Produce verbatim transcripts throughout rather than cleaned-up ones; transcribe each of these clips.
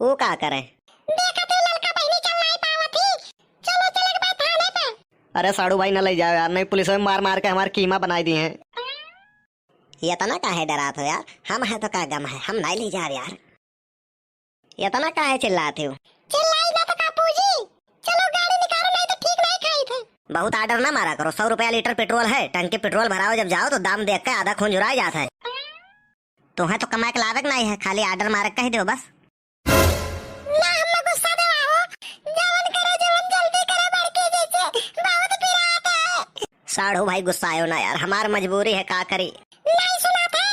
वो का करे? देखत हो ललका बहिनी चल नाई पावत ही। चलो चले के भाई थाने पे। अरे साढ़ू भाई ना ले जाओ यार, नहीं पुलिस में मार मार के हमार कीमा बनाई दिहे। इतना काहे डरात हो यार, हम है तो का गम है, हम नाई ले जाओ यार। इतना काहे चिल्लात हो? चिल्लाई ना तो का पूजी? चलो गाड़ी निकालो, नाई तो ठीक नाई खाई थे। बहुत order ना मारा करो, सौ रुपया लीटर पेट्रोल है, टंकी पेट्रोल भराओ, जब जाओ तो दाम देख के आधा खून जुराए जात है। तोहे तो कमाए के लावे के नाई है, खाली order मारे के कह दियो बस। ना हम गुस्सा देवा हो, जवन करो जवन जल्दी करो बड़की जीजी, बहुत पिरात है। साढ़ू भाई गुस्सायो ना यार, हमार मजबूरी है, का करी। नहीं सुनात है।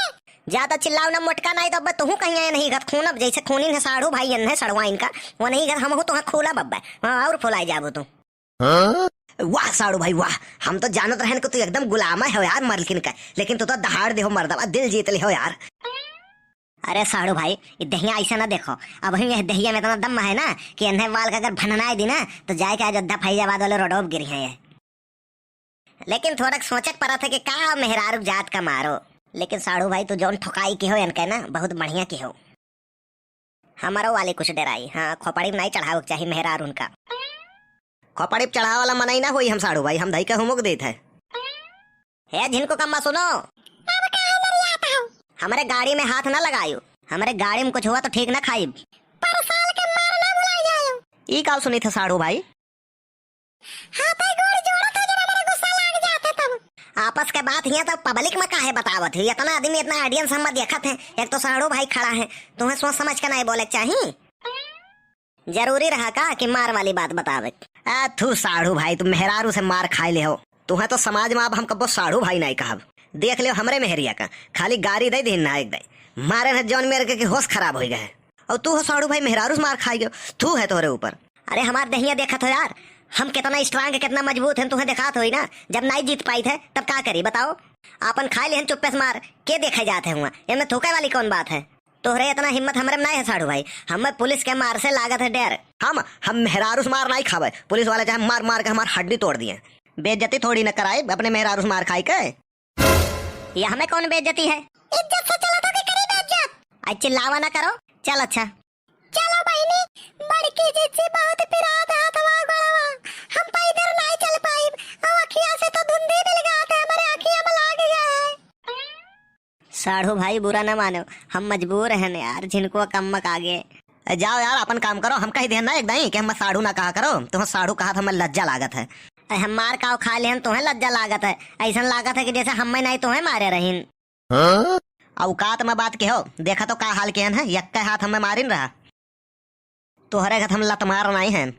ज्यादा चिल्लाओ ना मोटका, नाई तो अब तुहू कहीं आए नहीं घर खून, अब जैसे खूनिन है साढ़ू भाई एन्हे सड़वाइन का, वो नहीं घर हमहू तुहा खूला बब्बा, हाँ और फुलाई जाबो तू। हाँ? वाह साढ़ू भाई वाह, हम तो जानत रहन कि तू एकदम गुलामा हो यार मलकिन का, लेकिन तू तो दहाड़ दे हो मर्दवा, दिल जीत ले हो यार। अरे साढ़ू भाई, ये दहिया ऐसा ना देखो, अब हम ये दहिया में इतना दम है ना कि इन्हें वाल का अगर भननाए दी ना तो जाए के अयोध्या फैजाबाद वाले रोडोब गिरी हैं ये। लेकिन थोड़ा सोचे के पड़ा था कि का मेहरारू जात का मारो। लेकिन साढ़ू भाई तू जौन ठोकाई के हो इनके ना बहुत बढ़िया के हो। हमारो वाली कुछ डराई, हाँ, खोपड़ी में नहीं चढ़ावे के चाही मेहरारू उनका। खोपड़ी पे चढ़ावे वाला मनई ना होई हम साढ़ू भाई, हम धई के हुमुक देत है। हे झिनको कम्मा सुनो, अब काहे लड़ियात हो? हमरे गाड़ी में हाथ ना लगायो, हमरे गाड़ी में कुछ हुआ तो ठीक ना खाइब। पर साल के मार ना भुलाई जायो। ई का सुनी थे साढ़ू भाई? हाथ गोड़ जोड़त हो जब हमरे गुस्सा लाग जात है तब। आपस के बात हिया तो पब्लिक में काहे बतावत हो? इतना आदमी, इतना audience हम देखत है, एक तो साढ़ू भाई खड़ा है, तुम्हें सोच समझ के नहीं बोले के चाही। जरूरी रहा का कि मार वाली बात बतावे? आ, थू साढ़ू भाई, तू मेहरारू से मार खाए ले हो। तुहे तो समाज में अब हम कब्बो साढ़ू भाई नहीं कहब। देख लियो हमरे मेहरिया का, खाली गारी दे दीन ना एक दे। मारे न जौन मेरे के, के होश खराब हो गए। और तू हो साढ़ू भाई मेहरारू से मार खाए गयो, थू है तोहरे ऊपर। अरे हमार दहिया देखत हो यार, हम कितना strong, कितना मजबूत हैं, तुहे देखात होई ना। जब नहीं जीत पाई थे तब का करी बताओ? आपन खाए लेहन चुप्पे से मार, के देखे जात है हुआ? एमे थूके वाली कौन बात है? तोहरे इतना हिम्मत हमरे में नाई है साढ़ू भाई, हमें पुलिस के मार से लागत है डर। हम, हम मेहरारू से मार नाई खावे, पुलिस वाले चाहे मार मार के हमार हड्डी तोड़ दिए। बेइज्जती थोड़ी न कराए अपने मेहरारू से मार खाई के। ये हमें कौन बेइज्जती है? इज्जत से चलो तो के करी बेइज्जत। आज चिल्लावा ना करो, चल अच्छा। चलो बहिनी, बड़की जिज्जी बहुत पिरात हाथवा गोड़वा, हम पैदल नाई चल पाइब, और अखिया से तो धुंधी मिल गया था, हमारे अखिया में लाग गया है। साढ़ू भाई बुरा न मानो, हम मजबूर हैं यार, झिनको कम्मक आगे। ए, जाओ यार, अपन काम करो, हम कही देन ना एक दाई कि हम साढ़ू ना कहा करो, तुम साढ़ू कहा तो हमें लज्जा लागत है। अरे हम मार काव खा लेहन, तुम्हें लज्जा लागत है, ऐसन लागत है कि जैसे हमें नहीं तुम्हें मारे रहीन। हाँ? औकात में बात के हो, देखा तो का हाल केहन है, यक्के हाथ हमें मारिन रहा। तोहरे घर हम लतमार नाई हैं।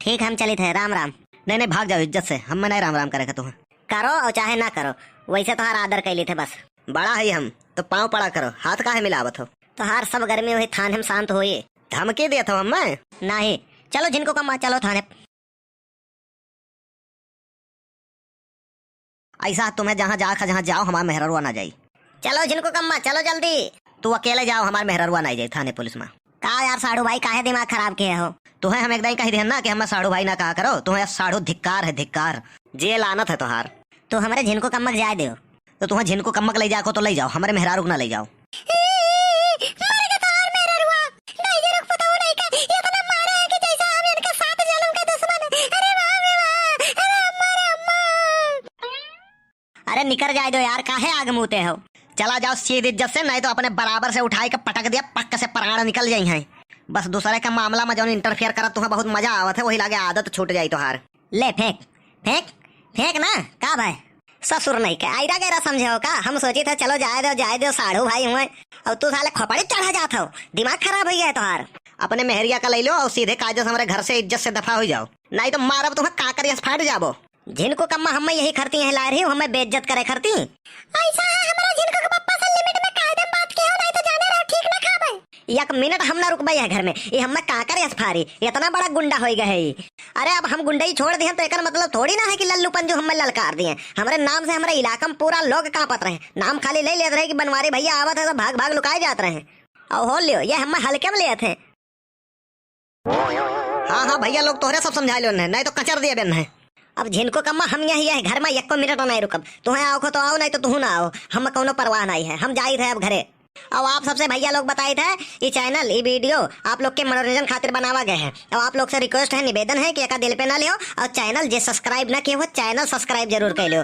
ठीक, हम चलित है, राम राम। नहीं, नहीं, भाग जाओ इज्जत से, हम नहीं राम राम करे के तुहें। करो और चाहे ना करो, वैसे तोहार आदर कैली थे बस। बड़ा है हम, तो पाँव पड़ा करो, हाथ काहे मिलावत हो? तोहार सब गर्मी वही थाने में शांत होई। धमकी देत हो हमें? नहीं, चलो झिनको कम्मा, चलो थाने। ऐसा तुम्हें जहाँ जा, जहाँ जाओ, हमार मेहररुआ ना जाई। चलो झिनको कम्मा, चलो जल्दी। तू अकेले जाओ, हमार मेहररुआ ना जाई थाने पुलिस में। का यार साढ़ू भाई, काहे दिमाग खराब किए हो? तुम्हें हम एक दाई कही देन ना कि हमें साढ़ू भाई ना कहा करो, तुम्हें साढ़ू धिक्कार है, धिक्कार। जे लानत है तोहार। तू हमरे झिनको कम्मा के जाए दो। तो तुम्हें झिनको कम्मक ले जाको तो ले जाओ, हमरे मेहरारू के ना ले जाओ। मर के तोहार मेहररुआ। नहीं जे रुक पता वो नहीं का, इतना मारे है कि जैसे हम इनका सात जन्म के दुश्मन है। अरे बाप रे बाप, अरे अम्मा रे अम्मा। अरे निकर जाए दो यार, काहे आग मूते हो? चला जाओ सीध इज्जत से, नहीं तो अपने बराबर से उठाए के पटक दिया, पक्क से प्राण निकल जाई हैं। बस दूसरे का मामला में जौन interfere करत तुम्हें बहुत मजा आवत है, वही लागे आदत छूट जाई तोहार। ले फेंक, फेंक, फेंक ना, का भाई? ससुर नहीं के, आयरा गैरा समझे हो का? हम सोची थे चलो जाए दो, जाए दो, साढ़ू भाई हुए, और तू साले खोपड़ी चढ़ा जात हो, दिमाग खराब हो गया है तोहार। अपने मेहरिया का ले लो और सीधे कायदे से हमारे घर से इज्जत से दफा हो जाओ, नहीं तो मारब तुम्हें काकर यस फाट जाबो। झिनको कम्मा हमें यही खरती यहीं लाए रही हो, हमें बेइज्जत करे खरती। ऐसा है, हमरा झिनको के पप्पा से limit में कायदे में बात किया हो, नहीं तो जाने रहो ठीक ना खाबे। एक मिनट हम ना रुकबे यह घर में, ये हमें काकर यस फारी, इतना बड़ा गुंडा होई गए है। अरे अब हम गुंडई छोड़ दिए तो एकर मतलब थोड़ी ना है कि लल्लू पंजू हमें ललकार दिए। हमरे नाम से हमरे इलाका में पूरा लोग कांपत रहे, नाम खाली ले लेत रहे कि बनवारी भैया आवत है तो भाग भाग लुकाए जात रहे। और हो लियो, ये हमें हल्के में लेत हैं। हाँ, हाँ, भैया लोग तोहरे सब समझा लो ने, नहीं तो कचर दिए बेन है। अब झिनको कम्मा हम यही है, घर में एको मिनट नहीं रुकब। तुहें आओ को तो आओ, नहीं तो तुहू ना आओ, हम कौनो परवाह नहीं है, हम जाई रहे अब घरे। और आप सबसे भैया लोग बताइत है, ई channel, ई video आप लोग के मनोरंजन खातिर बनावा गए है। और आप लोग से request है, निवेदन है कि एका दिल पे ना लियो, और channel जे subscribe ना किए हो, channel subscribe जरूर कर लियो।